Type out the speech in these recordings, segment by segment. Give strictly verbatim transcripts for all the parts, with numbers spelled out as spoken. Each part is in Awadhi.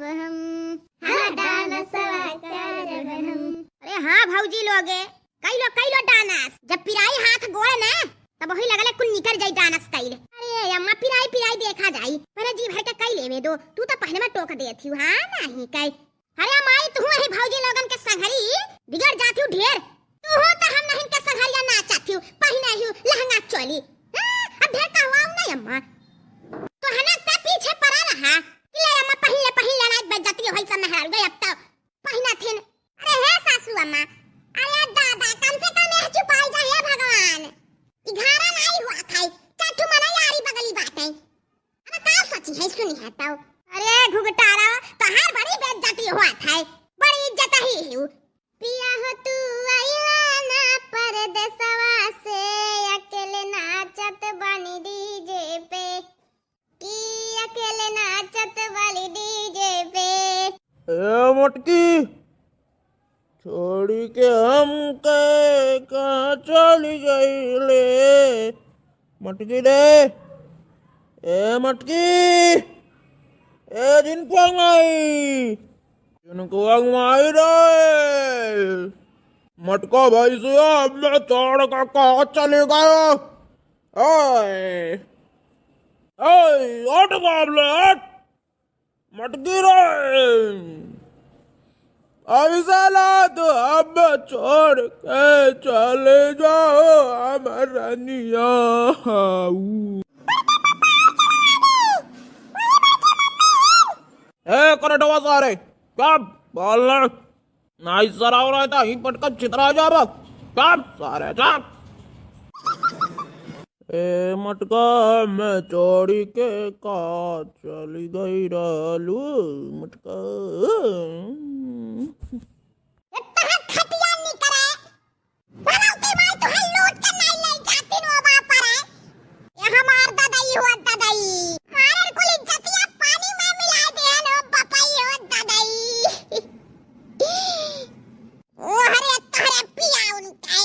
हम। हाँ, डानसवा करब हम। अरे हाँ भौजी लोगे, कइ लो, कइ लो डानस। जब पिराई हाथ गोड़ न, तब वही लगले कुल निकर जाई डानस कइले। अरे अम्मा, पिराई पिराई देखा जाई, पहले जी भर के कइ लेवे दो। तू तो पहले में टोक देत हिउ, हाँ नहीं कइ। अरे माई, तू वही भौजी लोगन के संघरी बिगड़ जात हिउ ढेर। तू हो तो हम नहीं के संघरिया नाचत हिउ, पहिने हिउ लहंगा चोली। हाँ, अब ढेर कहवाऊ नहीं अम्मा। तो है ना, ते पीछे पड़ा रहा कि ले अम्मा, पहिन ले, पहिन ले, ना बेइज्जती होई सब मेहरारू गई अब तो। पहिना थिन। अरे हे सासू अम्मा, अरे दादा, कम से कम यह चुपाई जा, हे भगवान। ई घरा नाई हुआ खाई, चार ठो मनई आरी बगली बाटे। अब का सोची है, सुनी है तो। अरे घुघटारा, तोहार बड़ी बेइज्जती हुआ था, बड़ी इज्जत ही हिउ। पिया हो तू अइला ना परदेसवा से, अकेले नाचत बानी डीजे पे। कि अकेले नाचत बाली डीजे पे। ए मटकी, छोड़ी के हमके कहाँ चली गईले? मटकी रे, ए मटकी, ए जिनको माई, जिनको माई रे। मटका भाई से अब मैं छोड़ के कहाँ चली गयो? ओए, ओए, उठ बाबले, उठ। मटकी रे, ऐसा ना तो हम छोड़ के चले जाओ, हमर रनिया। ए, करटवा सारे, क्या बोलना? नाई सराव रहता, ही पटका छितरा जाबा। चुप सारे, चुप। ए मटका, मैं चोरी के का चली गई रहलू, मटका। ए, तोहार खटिया निकरे। भलौती माई तोहार लूट के नाई ले जाती नो बापर है। ए हमार ददई हो ददई। मारन कुल इज्जतिया पानी में मिला दे नो बपई हो ददई। ओ हरे तोहरे पिया उनके।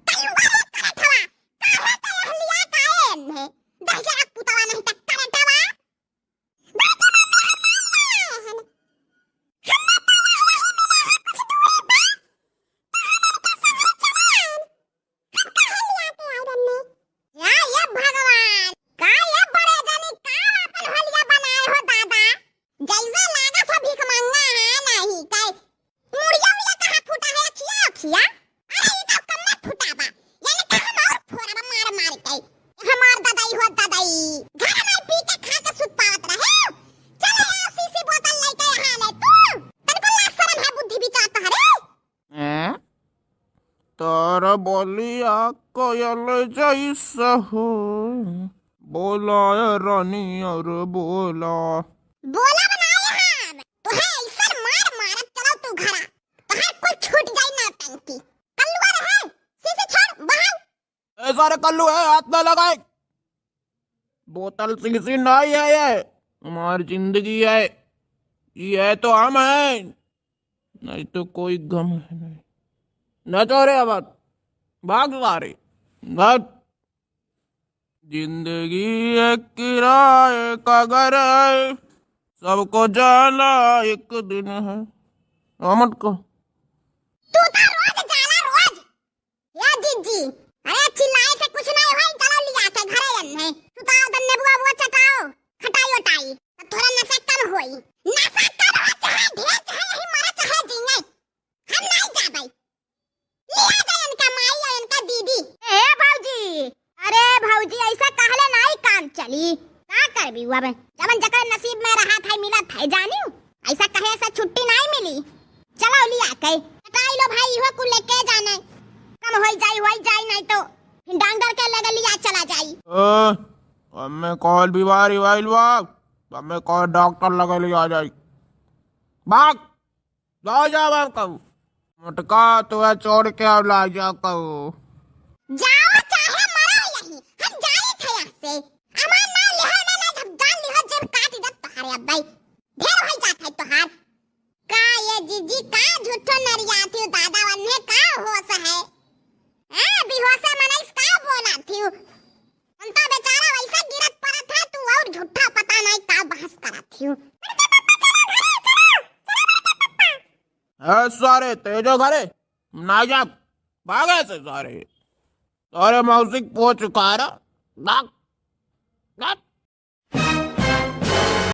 कलुआ रे करठवा, काहे के यह लिया काहे एन्हे? दहिजरा पुतवा नहीं त करठवा। बाकी मम्मी हम ना लिया हन। हम ना तो यही मिला है कुछ दूरी बा। तो हमन के संगे चला आन। हम काहे लिया के आए बन्ने? या, ये भगवान, का ये बड़े जनी का आपन होलिया बनाए हो दादा? जैसे लागत हो भीख मंगा है नहीं कई। मुड़िया उड़िया कहाँ फूटा है, अखिया अखिया? अरे, ई तो कम में फूटा बा। यानी कि हम और फोड़ब मार मार के। हमार ददाई हो ददाई। घर में पी के खा के सुत पावत रहे। चलो यार, शीशी बोतल लेके यहाँ ले तू। तनको लाज शरम है, बुद्धि विचार तोहरे? हैं? तोर बोलिया कोयल जैसा हो, बोला ए रानी और बोला। बोला बनाए हम, तोहे ऐसन मार मारब, चलो तू घरा, तोहार कुल छूट जाई नौटंकी। कल्लुआ रहे, शीशी छोड़, बहाओ। ए सारे कल्लू है, हाथ ना लगाए। बोतल शीशी नहीं है ये, हमारी जिंदगी है, ये है तो हम हैं, नहीं तो कोई गम है नहीं। न तो रे अब भाग सारे, भाग। जिंदगी एक किराए का घर है, सबको जाना एक दिन है। आमद को। तू तो रोज जाला, रोज। या जीजी, अरे चिल्लाए से कुछ नहीं होई, चलो लिया के घरे अन्ने। तू तो दन्ने बुआ बुआ चटाओ, खटाई उटाई, तो थोड़ा नशा कम होई। नशा कम हो चाहे ढेर चाहे यही मरे चाहे जीए, हम नहीं जाबे। लिया जाए इनका माई और इनका दीदी। ए भौजी, अरे भौजी, ऐसा कहले नहीं काम चली। का करबी अब? जवन जकर नसीब में रहा था, मिला था, जानियो। ऐसा कहे से छुट्टी नहीं मिली। चलो लिया के। हटाई लो भाई, इहो कुल लेके जाने। कम होई जाई, होई जाई, नहीं तो फिर डॉक्टर के लगे लिया चला जाई। ए, हमें कॉल बीमारी वाइल बा, हमें कॉल डॉक्टर लगे लिया जाई। भाग। ला जा बाप कहू। मोटका, तोहे छोड़ के अब ला जा कहू। जाओ चाहे मरो यहीं, हम जाई थे यहाँ से। हमार नाम लिहो ना, ना, जब जान लिहो, जब काट दे तोहारे अब्बाई। ढेर होई जात है तोहार। का ये जीजी का झूठो नरियाती हो दादा, वन्ने का होश है? हाँ, बेहोशा मनई से का बोला थी? हम तो बेचारा वैसे गिरत पड़त है, तू और झूठा पता नहीं का बहस करत हियो। बड़का पापा चलो घर ए सारे, तेजो घरे ना जा, भागे से सारे। सारे मौसी पोच कारा, ना, ना।